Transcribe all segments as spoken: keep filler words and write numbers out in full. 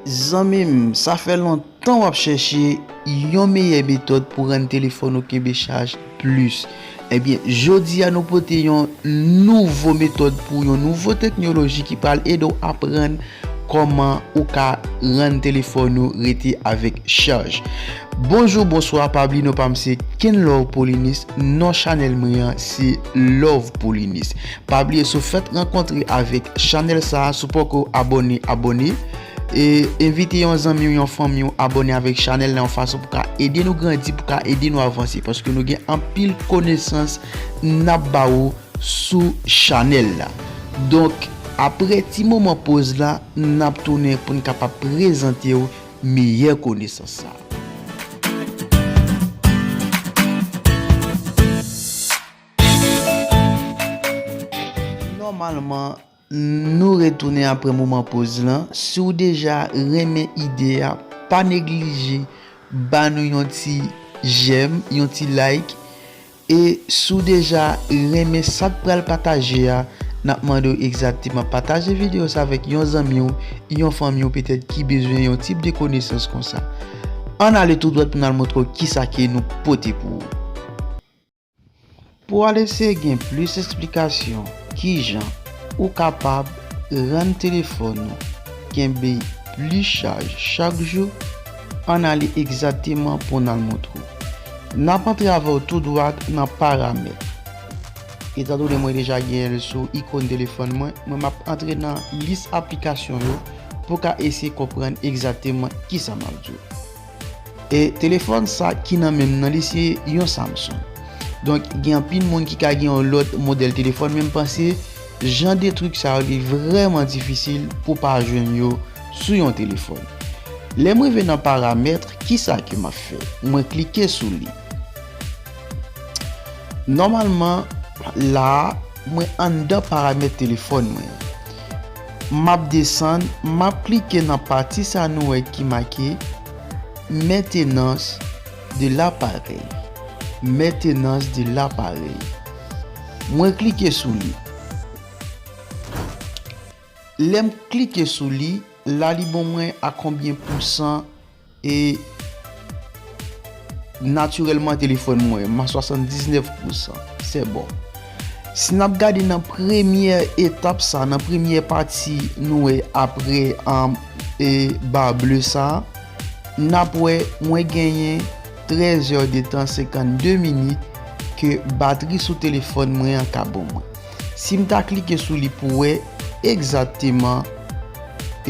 Zanmi m, sa fè lontan w ap chèche yon meyè metòd pou rann telefòn ou kenbe chaj plis. Ebyen, jodi a nou pote yon nouvo metòd pou yon nouvo teknoloji ki pral ede w aprann kòman ou ka rann telefòn ou rete avèk chaj. Bonjou, bonswa, pa bliye non pa m se Kenlove Polynice, non chanèl mwen an se Love Polynice. Pa bliye si w fèk rankontre avèk chanèl sa a, si w poko abòne, abòne. E envite yon zanmi w, yon fanmi w abòne avèk chanèl la yon fason pou ka ede nou grandi, pou ka ede nou avanse, paske nou gen anpil konesans n ap ba ou sou chanèl la. Donk, apre ti moman poz la, n ap tounen pou n kapab prezante w meyè konesans sa. Nòmalman, nou retounen apre moman poz lan. Si w deja renmen ide a, pa neglije ba nou yon ti j'aime, yon ti like. E si w deja renmen sa k pral pataje a, n ap mande w egzakteman pataje videyo sa avèk yon zanmi w, yon fanmi w petèt ki bezwen yon tip de konesans konsa. Ann ale tou dwat pou n al montre w kisa ke nou pote pou ou. Pou w al eseye gen plis eksplikasyon kijan ou kapab rann telefòn ou kenbe plis chaj chak jou, ann ale egzakteman pou n al montre w. N ap antre avè w tou dwat nan paramèt. Etandone mwen deja genyen l sou ikòn telefòn mwen, mwen m ap antre nan lis aplikasyon yo pou w ka eseye konprann egzakteman kisa m ap di w. E telefòn sa ki nan men m nan, li se yon Samsung. Donk, gen anpil moun ki ka gen yon lòt modèl telefòn, men m panse jan de trik sa yo, li vrèman difisil pou pa jwenn yo sou yon telefòn. Lè m rive nan paramèt, kisa ke m ap fè? Mwen klike sou li. Nòmalman, la a, mwen anndan paramèt telefòn mwen. M ap desann, m ap klike nan pati sa nou wè ki make Maintenance de l'appareil. Maintenance de l'appareil. Mwen klike sou li. Lè m klike sou li, la li ban mwen a konbyen pousan e natirèlman telefòn mwen, m a swasanndiznèf pousan. Se bon. Si n ap gade nan premyè etap sa, nan premyè pati nou wè apre, um, e ba ble sa, n ap wè mwen genyen trèz è de tan senkannde minit ke batri sou telefòn mwen an ka ban mwen. Si m ta klike sou li pou wè egzakteman,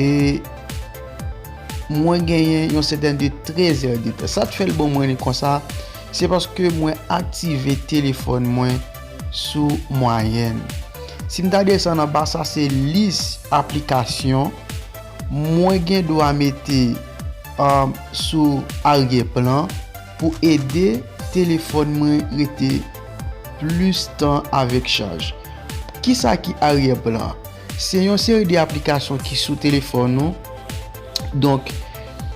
e mwen genyen yon sètèn de trèz è de tan. Sa k fè l ban mwen li konsa, se paske mwen aktive telefòn mwen sou mwayèn. Si m ta desann anba, sa se lis aplikasyon mwen gen dwa mete, um, sou aryè plan pou ede telefòn mwen rete plis tan avèk chaj. Kisa ki aryè plan? Se yon seri de aplikasyon ki sou telefòn nou. Donk,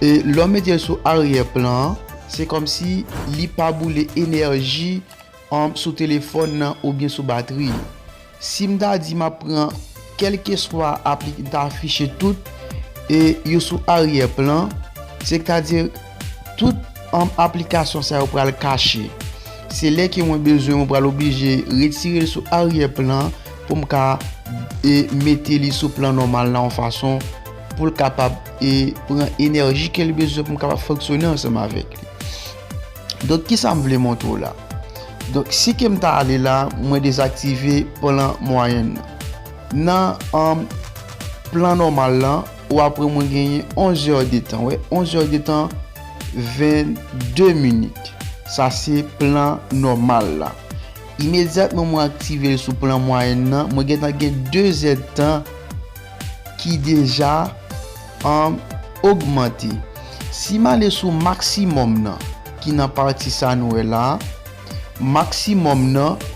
e, lè w mete l sou aryè plan, se kòmsi li pa boule enèji, um, sou telefòn nan oubyen sou batri. Si m ta di m ap pran kèlkeswa apli-, m ta afiche tout, e yo sou aryè plan, sètadi tout, um, aplikasyon sa yo pral kache. Se lè ke mwen bezwen, mwen pral oblije retire l sou aryè plan pou m ka, e, mete li sou plan nòmal la yon fason pou l kapab, e, pran enèji ke l bezwen pou m kapab fonksyone ansanm avèk li. Donk, kisa m vle montre w la? Donk, si ke m ta ale la, mwen dezaktive plan mwayèn nan. Nan, um, plan nòmal lan, w ap wè mwen genyen onz è de tan. Wè, onz è de tan, vennde minit. Sa se plan nòmal la. Imedyatman mwen aktive l sou plan mwayèn nan, mwen gentan gen de zèdtan ki deja, um, ogmante. Si m ale sou maksimòm nan, ki nan pati sa nou wè la, maksimòm nan,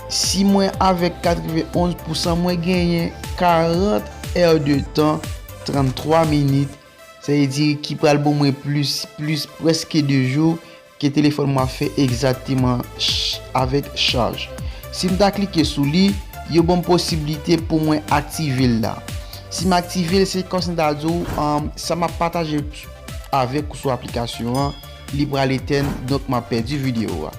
si mwen avèk katrevenonz pousan, mwen genyen karant è de tan, tranntwa minit, sa vle di ki pral ban mwen plis, plis prèske de jou, ke telefòn mwen ap fè egzakteman ch-, avèk chaj. Si m ta klike sou li, yo ban m posiblite pou mwen aktive l la. Si m aktive l, se kòmsi m ta di w, um, sa m ap pataje avèk ou sou aplikasyon an, li pral etèn, donk m ap pèdi videyo a.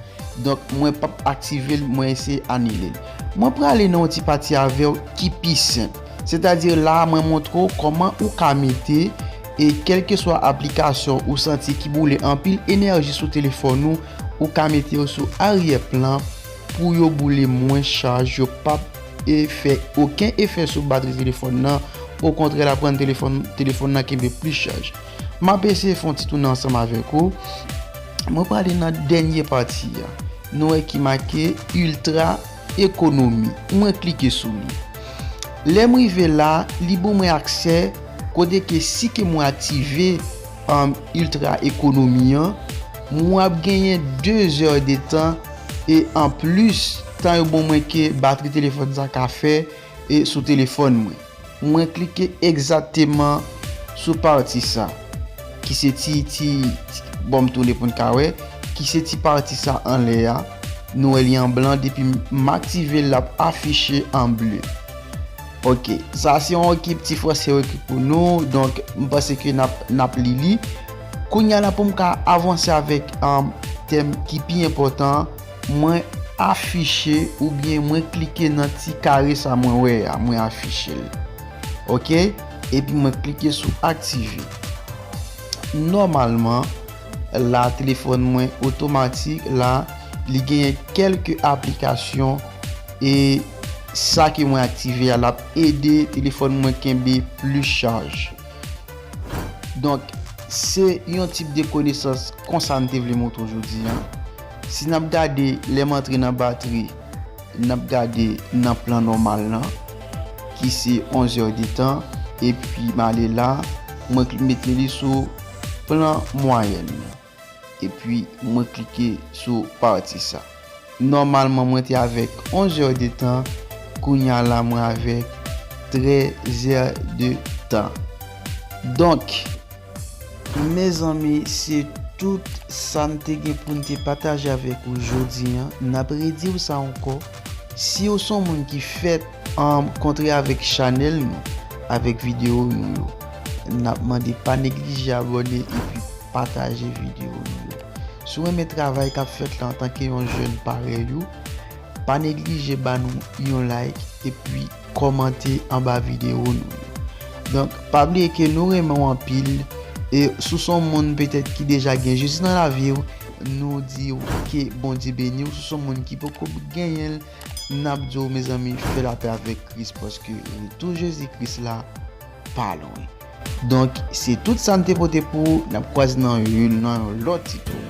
Donk, mwen p ap aktive l, mwen eseye anile l. Mwen prale nan yon ti pati avè w ki pi senp. Sètadi la, mwen montre w kòman ou ka mete, e kèlkeswa aplikasyon ou santi ki boule anpil enèji sou telefòn ou, ou ka mete yo sou aryè plan pou yo boule mwens chaj, yo p ap e fè okenn efè sou batri telefòn nan. Okontrè, l ap rann telefòn, telefòn nan kenbe plis chaj. M ap eseye fè yon ti tounen ansanm avèk ou. Mwen prale nan dènye pati a. Nou wè ki make Ultra Ekonomi. Mwen klike sou li. Lè m rive la, li ban mwen aksè kote ke si ke mwen aktive, um, Ultra Ekonomi an, mwen ap genyen de zè de tan e anplis, tan yo ban mwen ke batri telefòn sa ka fè e sou telefòn mwen. Mwen klike egzakteman sou pati sa, ki se ti, ti, ti, bon, m tounen pou n ka wè, ki se ti pati sa anlè a. Nou wè li an blan, depi m aktive l, l ap afiche an ble. Ok, sa se yon ekip ti franse yo ekri pou nou, donk m panse ke n ap, n ap li li. Kounye a la pou m ka avanse avèk, um, tèm ki pi enpòtan, mwen afiche oubyen mwen klike nan ti kare sa mwen wè a, mwen afiche l. Ok? Epi mwen klike sou aktive. Nòmalman, la telefòn mwen otomatik, la li genyen kèlke aplikasyon e sa ke mwen aktive a, l ap ede telefòn mwen kenbe plis chaj. Donk, se yon tip de konesans konsa m te vle montre w jodi a. Si n ap gade, lè m antre nan batri, n ap gade nan plan nòmal lan, ki se onz è de tan, epi m ale la, mwen kli-, mete li sou plan mwayèn. Epi mwen klike sou pati sa. Nòmalman, mwen te avèk onz è de tan, kounye a la, mwen avèk trèz è de tan. Donk, mezanmi, se tout sa n te gen pou n te pataje avèk ou jodi a. N ap redi w sa ankò. Si w se yon moun ki fèt, um, kontre avèk chanèl nou, avèk videyo nou yo, n ap mande pa neglije abòne epi pataje videyo nou yo. Si w renmen travay k ap fèt la antanke yon jèn parèy ou, pa neglije ba nou yon like epi kòmante anba videyo nou yo. Donk, pa bliye ke nou renmen w anpil, e si w se yon moun petèt ki deja gen Jezi nan lavi w, nou di w ke Bondye beni w. Si w se yon moun ki poko genyen l, n ap di w, mezanmi, fè lapè avèk Kris, paske retou Jezi Kris la pa lwen. Donk, se tout sa n te pote pou ou. N ap kwaze nan yon, nan yon lòt ti tou.